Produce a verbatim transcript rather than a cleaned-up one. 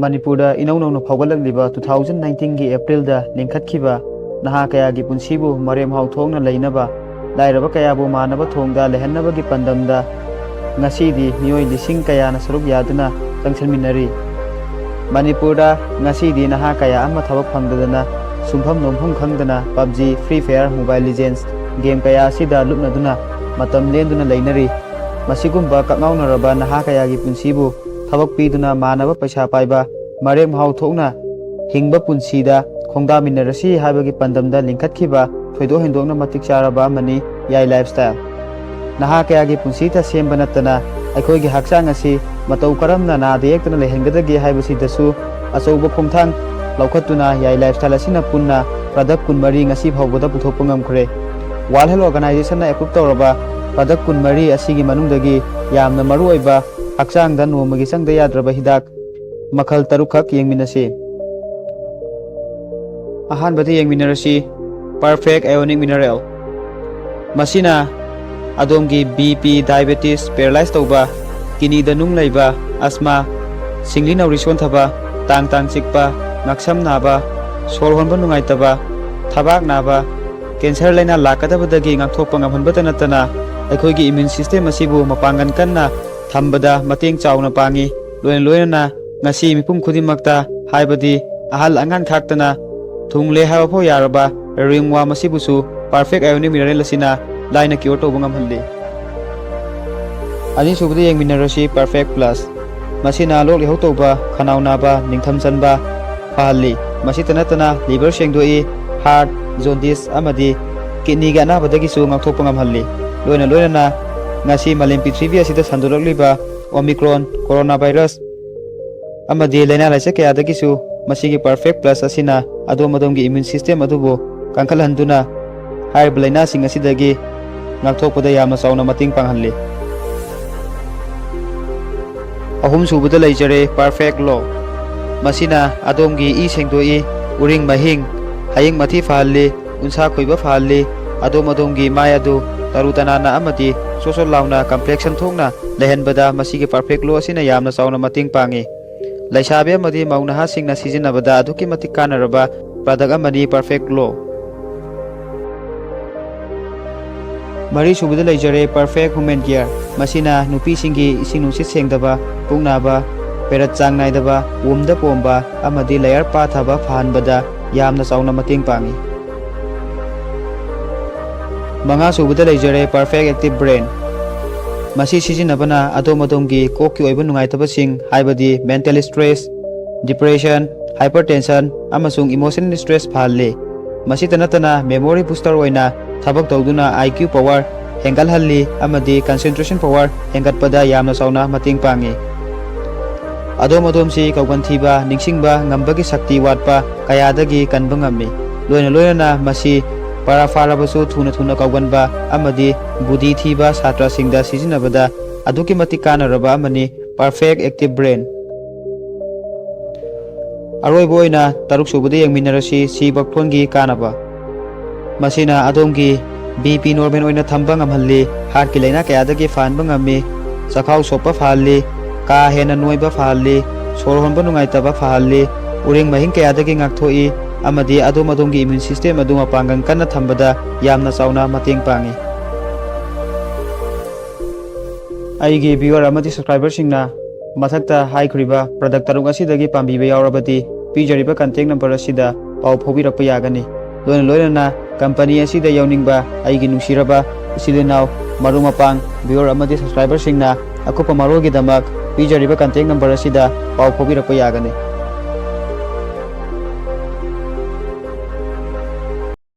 ꯃꯅꯤꯄꯨꯔꯗ ꯏꯅꯧ ꯅꯧꯅ ꯐꯥꯎꯒꯠꯂꯛꯂꯤꯕ two thousand nineteenꯒꯤ Aprilꯗ ꯂꯤꯡꯈꯠꯈꯤꯕ ꯅꯍꯥ ꯀꯌꯥꯒꯤ ꯄꯨꯟꯁꯤꯕꯨ ꯃꯔꯦꯝ ꯍꯥꯎ ꯊꯣꯛꯅ ꯂꯩꯅꯕ, ꯂꯥꯏꯔꯕ ꯀꯌꯥꯕꯨ ꯃꯥꯟꯅꯕ ꯊꯣꯡꯗ ꯂꯩꯍꯟꯅꯕꯒꯤ ꯄꯥꯟꯗꯝꯗ ꯉꯁꯤꯗꯤ ꯃꯤꯑꯣꯏ ꯂꯤꯁꯤꯡ ꯀꯌꯥꯅ ꯁꯔꯨꯛ ꯌꯥꯗꯨꯅ ꯆꯪꯁꯤꯟꯃꯤꯟꯅꯔꯤ꯫ ꯃꯅꯤꯄꯨꯔꯗ ꯉꯁꯤꯗꯤ ꯅꯍꯥ ꯀꯌꯥ ꯑꯃ ꯊꯕꯛ ꯐꯪꯗꯗꯅ, ꯁꯨꯡꯐꯝ ꯅꯣꯝꯐꯝ ꯈꯪꯗꯅ PUBG, Free Fire, Mobile Legends game ꯀꯌꯥ ꯑꯁꯤꯗ ꯂꯨꯞꯅꯗꯨꯅ ꯃꯇꯝ ꯂꯦꯟꯗꯨꯅ ꯂꯩꯅꯔꯤ꯫ ꯃꯁꯤꯒꯨꯝꯕ ꯀꯛꯉꯥꯎꯅꯔꯕ ꯅꯍꯥ ꯀꯌꯥꯒꯤ ꯄꯨꯟꯁꯤꯕꯨ ꯊꯕꯛ ꯄꯤꯗꯨꯅ ꯃꯥꯟꯅꯕ ꯄꯩꯁꯥ ꯄꯥꯏꯕ, ꯃꯔꯦꯝ ꯍꯥꯎ ꯊꯣꯛꯅ ꯍꯤꯡꯕ ꯄꯨꯟꯁꯤꯗ ꯈꯣꯡꯗꯥꯃꯤꯟꯅꯔꯁꯤ ꯍꯥꯏꯕꯒꯤ ꯄꯥꯟꯗꯝꯗ ꯂꯤꯡꯈꯠꯈꯤꯕ ꯊꯣꯏꯗꯣꯛ ꯍꯦꯟꯗꯣꯛꯅ ꯃꯇꯤꯛ ꯆꯥꯔꯕ ꯑꯃꯅꯤ ꯌꯥꯏ Lifestyle꯫ ꯅꯍꯥ ꯀꯌꯥꯒꯤ ꯄꯨꯟꯁꯤꯇ ꯁꯦꯝꯕ ꯅꯠꯇꯅ ꯑꯩꯈꯣꯏꯒꯤ ꯍꯛꯆꯥꯡ ꯑꯁꯤ ꯃꯇꯧ ꯀꯔꯝꯅ ꯅꯥꯗ ꯌꯦꯛꯇꯅ ꯂꯩꯍꯟꯒꯗꯒꯦ ꯍꯥꯏꯕꯁꯤꯗꯁꯨ ꯑꯆꯧꯕ ꯈꯣꯡꯊꯥꯡ ꯂꯧꯈꯠꯇꯨꯅ ꯌꯥꯏ Lifestyle ꯑꯁꯤꯅ ꯄꯨꯟꯅ product ꯀꯨꯟꯃꯔꯤ ꯉꯁꯤ ꯐꯥꯎꯕꯗ ꯄꯨꯊꯣꯛꯄ ꯉꯝꯈ꯭ꯔꯦ꯫ World Health Organizationꯅ approve ꯇꯧꯔꯕ product ꯀꯨꯟꯃꯔꯤ ꯑꯁꯤꯒꯤ ꯃꯅꯨꯡꯗꯒꯤ ꯌꯥꯝꯅ ꯃꯔꯨꯑꯣꯏꯕ, ꯍꯛꯆꯥꯡꯗ ꯅꯣꯡꯃꯒꯤ ꯆꯪꯗ ꯌꯥꯗ꯭ꯔꯕ ꯍꯤꯗꯥꯛ ꯃꯈꯜ ꯇꯔꯨꯛꯈꯛ ꯌꯦꯡꯃꯤꯟꯅꯁꯤ꯫ ꯑꯍꯥꯟꯕꯗ ꯌꯦꯡꯃꯤꯟꯅꯔꯁꯤ, Perfect Ionic Mineral꯫ ꯃꯁꯤꯅ ꯑꯗꯣꯝꯒꯤ BP, diabetes, paralyze ꯇꯧꯕ, kidneyꯗ ꯅꯨꯡ ꯂꯩꯕ, asthma, ꯁꯤꯡꯂꯤ ꯅꯥꯎꯔꯤ ꯁꯣꯟꯊꯕ, ꯇꯥꯡ ꯇꯥꯡ ꯆꯤꯛꯄ, ꯉꯛꯁꯝ ꯅꯥꯕ, ꯁꯣꯔ ꯍꯣꯟꯕ ꯅꯨꯡꯉꯥꯏꯇꯕ, ꯊꯕꯥꯛ ꯅꯥꯕ, cancer ꯂꯥꯏꯅꯥ ꯂꯥꯛꯀꯗꯕꯗꯒꯤ ꯉꯥꯛꯊꯣꯛꯄ ꯉꯝꯍꯟꯕꯇ ꯅꯠꯇꯅ ꯑꯩꯈꯣꯏꯒꯤ immune system ꯑꯁꯤꯕꯨ ꯃꯄꯥꯡꯒꯜ ꯀꯟꯅ ꯊꯝꯕꯗ ꯃꯇꯦꯡ ꯆꯥꯎꯅ ꯄꯥꯡꯏ꯫ ꯂꯣꯏꯅ ꯂꯣꯏꯅꯅ ꯉꯁꯤ ꯃꯤꯄꯨꯝ ꯈꯨꯗꯤꯡꯃꯛꯇ, ꯍꯥꯏꯕꯗꯤ ꯑꯍꯜ ꯑꯉꯥꯡ ꯈꯥꯛꯇꯅ, ꯊꯨꯡꯂꯦ ꯍꯥꯏꯕ ꯐꯥꯎ ꯌꯥꯔꯕ ringworm ꯑꯁꯤꯕꯨꯁꯨ Perfect Ionic Mineral ꯑꯁꯤꯅ ꯂꯥꯏꯅ cure ꯇꯧꯕ ꯉꯝꯍꯜꯂꯤ꯫ ꯑꯅꯤꯁꯨꯕꯗ ꯌꯦꯡꯃꯤꯟꯅꯔꯁꯤ Perfect Plus꯫ ꯃꯁꯤꯅ ꯂꯣꯛ ꯂꯥꯏꯍꯧ ꯇꯧꯕ, ꯈꯅꯥꯎ ꯅꯥꯕ, ꯅꯤꯡꯊꯝ ꯆꯟꯕ ꯐꯍꯜꯂꯤ꯫ ꯃꯁꯤꯇ ꯅꯠꯇꯅ liver ꯁꯦꯡꯗꯣꯛꯏ, heart, jaundice ꯑꯃꯗꯤ kidneyꯒꯤ ꯑꯅꯥꯕꯗꯒꯤꯁꯨ ꯉꯥꯛꯊꯣꯛꯄ ꯉꯝꯍꯜꯂꯤ꯫ ꯂꯣꯏꯅ ꯂꯣꯏꯅꯅ ꯉꯁꯤ ꯃꯥꯂꯦꯝ ꯄ꯭ꯔꯤꯊꯤꯕꯤ ꯑꯁꯤꯗ ꯁꯟꯗꯣꯔꯛꯂꯤꯕ Omicron, coronavirus ꯑꯃꯗꯤ ꯂꯥꯏꯅꯥ ꯂꯥꯏꯆꯠ ꯀꯌꯥꯗꯒꯤꯁꯨ ꯃꯁꯤꯒꯤ Perfect Plus ꯑꯁꯤꯅ ꯑꯗꯣꯝ ꯑꯗꯣꯝꯒꯤ immune system ꯑꯗꯨꯕꯨ ꯀꯟꯈꯠꯍꯟꯗꯨꯅ ꯍꯥꯏꯔꯤꯕ ꯂꯥꯏꯅꯥꯁꯤꯡ ꯑꯁꯤꯗꯒꯤ ꯉꯥꯛꯊꯣꯛꯄꯗ ꯌꯥꯝꯅ ꯆꯥꯎꯅ ꯃꯇꯦꯡ ꯄꯥꯡꯍꯜꯂꯤ꯫ ꯑꯍꯨꯝꯁꯨꯕꯗ ꯂꯩꯖꯔꯦ Perfect Glow꯫ ꯃꯁꯤꯅ ꯑꯗꯣꯝꯒꯤ ꯏ ꯁꯦꯡꯗꯣꯛꯏ, ꯎꯔꯤꯡ ꯃꯍꯤꯡ, ꯍꯌꯤꯡ ꯃꯊꯤ ꯐꯍꯜꯂꯤ, ꯎꯟꯁꯥ ꯈꯣꯏꯕ ꯐꯍꯜꯂꯤ, ꯑꯗꯣꯝ ꯑꯗꯣꯝꯒꯤ ꯃꯥꯏ ꯑꯗꯨ ꯇꯔꯨ ꯇꯅꯥꯟꯅ ꯑꯃꯗꯤ ꯁꯣꯠ ꯁꯣꯠ ꯂꯥꯎꯅ complexion ꯊꯣꯛꯅ ꯂꯩꯍꯟꯕꯗ ꯃꯁꯤꯒꯤ Perfect Glow ꯑꯁꯤꯅ ꯌꯥꯝꯅ ꯆꯥꯎꯅ ꯃꯇꯦꯡ ꯄꯥꯡꯏ꯫ ꯂꯩꯁꯥꯕꯤ ꯑꯃꯗꯤ ꯃꯧ ꯅꯍꯥꯁꯤꯡꯅ ꯁꯤꯖꯤꯟꯅꯕꯗ ꯑꯗꯨꯛꯀꯤ ꯃꯇꯤꯛ ꯀꯥꯟꯅꯔꯕ product ꯑꯃꯅꯤ Perfect Glow꯫ ꯃꯔꯤꯁꯨꯕꯗ ꯂꯩꯖꯔꯦ Perfect Human Care꯫ ꯃꯁꯤꯅ ꯅꯨꯄꯤꯁꯤꯡꯒꯤ ꯏꯁꯤꯡ ꯅꯨꯡꯁꯤꯠ ꯁꯦꯡꯗꯕ, ꯄꯨꯛ ꯅꯥꯕ, period ꯆꯥꯡ ꯅꯥꯏꯗꯕ, womb ꯗ ꯄꯣꯝꯕ ꯑꯃꯗꯤ ꯂꯌꯔ ꯄꯥꯊꯕ ꯐꯍꯟꯕꯗ ꯌꯥꯝꯅ ꯆꯥꯎꯅ ꯃꯇꯦꯡ ꯄꯥꯡꯏ꯫ ꯃꯉꯥꯁꯨꯕꯗ ꯂꯩꯖꯔꯦ Perfect Active Brain꯫ ꯃꯁꯤ ꯁꯤꯖꯤꯟꯅꯕꯅ ꯑꯗꯣꯝ ꯑꯗꯣꯝꯒꯤ ꯀꯣꯛꯀꯤ ꯑꯣꯏꯕ ꯅꯨꯡꯉꯥꯏꯇꯕꯁꯤꯡ, ꯍꯥꯏꯕꯗꯤ mental stress, depression, hypertension, ꯑꯃꯁꯨꯡ emotional stress ꯐꯍꯜꯂꯤ꯫ ꯃꯁꯤꯇ ꯅꯠꯇꯅ memory booster ꯑꯣꯏꯅ ꯊꯕꯛ ꯇꯧꯗꯨꯅ I Q power ꯍꯦꯟꯒꯠꯍꯜꯂꯤ ꯑꯃꯗꯤ concentration power ꯍꯦꯟꯒꯠꯄꯗ ꯌꯥꯝꯅ ꯆꯥꯎꯅ ꯃꯇꯦꯡ ꯄꯥꯡꯏ꯫ ꯑꯗꯣꯝ ꯑꯗꯣꯝꯁꯤ ꯀꯧꯒꯟ ꯊꯤꯕ, ꯅꯤꯡꯁꯤꯡꯕ ꯉꯝꯕꯒꯤ ꯁꯛꯇꯤ ꯋꯥꯠꯄ ꯀꯌꯥꯗꯒꯤ ꯀꯟꯕ ꯉꯝꯃꯤ꯫ ꯂꯣꯏꯅ ꯂꯣꯏꯅꯅ ꯃꯁꯤ ꯄꯔꯥ ꯐꯥꯔꯕꯁꯨ ꯊꯨꯅ ꯊꯨꯅ ꯀꯧꯒꯟꯕ ꯑꯃꯗꯤ ꯕꯨꯙꯤ ꯊꯤꯕ ꯁꯥꯇ꯭ꯔꯁꯤꯡꯗ ꯁꯤꯖꯤꯟꯅꯕꯗ ꯑꯗꯨꯛꯀꯤ ꯃꯇꯤꯛ ꯀꯥꯟꯅꯔꯕ ꯑꯃꯅꯤ Perfect Active Brain꯫ ꯑꯔꯣꯏꯕ ꯑꯣꯏꯅ ꯇꯔꯨꯛ ꯁꯨꯕꯗ ꯌꯦꯡꯃꯤꯟꯅꯔꯁꯤ, ꯁꯤ ꯕꯛꯊꯣꯟꯒꯤ ꯀꯥꯟꯅꯕ꯫ ꯃꯁꯤꯅ ꯑꯗꯣꯝꯒꯤ B P normal ꯑꯣꯏꯅ ꯊꯝꯕ ꯉꯝꯍꯜꯂꯤ, heart ꯀꯤ ꯂꯥꯏꯅꯥ ꯀꯌꯥꯗꯒꯤ ꯐꯍꯟꯕ ꯉꯝꯃꯤ, ꯆꯈꯥꯎ ꯁꯣꯛꯄ ꯐꯍꯜꯂꯤ, ꯀꯥ ꯍꯦꯟꯅ ꯅꯣꯏꯕ ꯐꯍꯜꯂꯤ, ꯁꯣꯔ ꯍꯣꯟꯕ ꯅꯨꯡꯉꯥꯏꯇꯕ ꯐꯍꯜꯂꯤ, ꯎꯔꯤꯡ ꯃꯍꯤꯡ ꯀꯌꯥꯗꯒꯤ ꯉꯥꯛꯊꯣꯛꯏ ꯑꯃꯗꯤ ꯑꯗꯣꯝ ꯑꯗꯣꯝꯒꯤ immune system ꯑꯗꯨ ꯃꯄꯥꯡꯒꯜ ꯀꯟꯅ ꯊꯝꯕꯗ ꯌꯥꯝꯅ ꯆꯥꯎꯅ ꯃꯇꯦꯡ ꯄꯥꯡꯏ꯫ ꯑꯩꯒꯤ viewer ꯑꯃꯗꯤ subscriber ꯁꯤꯡꯅ ꯃꯊꯛꯇ ꯍꯥꯏꯈ꯭ꯔꯤꯕ product ꯇꯔꯨꯛ ꯑꯁꯤꯗꯒꯤ ꯄꯥꯝꯕꯤꯕ ꯌꯥꯎꯔꯕꯗꯤ, ꯄꯤꯖꯔꯤꯕ contact number ꯑꯁꯤꯗ ꯄꯥꯎ ꯐꯥꯎꯕꯤꯔꯛꯄ ꯌꯥꯒꯅꯤ꯫ ꯂꯣꯏꯅ ꯂꯣꯏꯅꯅ company ꯑꯁꯤꯗ ꯌꯧꯅꯤꯡꯕ ꯑꯩꯒꯤ ꯅꯨꯡꯁꯤꯔꯕ ꯏꯆꯤꯜ ꯏꯅꯥꯎ, ꯃꯔꯨꯞ ꯃꯄꯥꯡ, viewer ꯑꯃꯗꯤ subscriber ꯁꯤꯡꯅ ꯑꯀꯨꯞꯄ ꯃꯔꯣꯜꯒꯤꯗꯃꯛ ꯄꯤꯖꯔꯤꯕ contact number ꯑꯁꯤꯗ ꯄꯥꯎ ꯐꯥꯎꯕꯤꯔꯛꯄ ꯌꯥꯒꯅꯤ꯫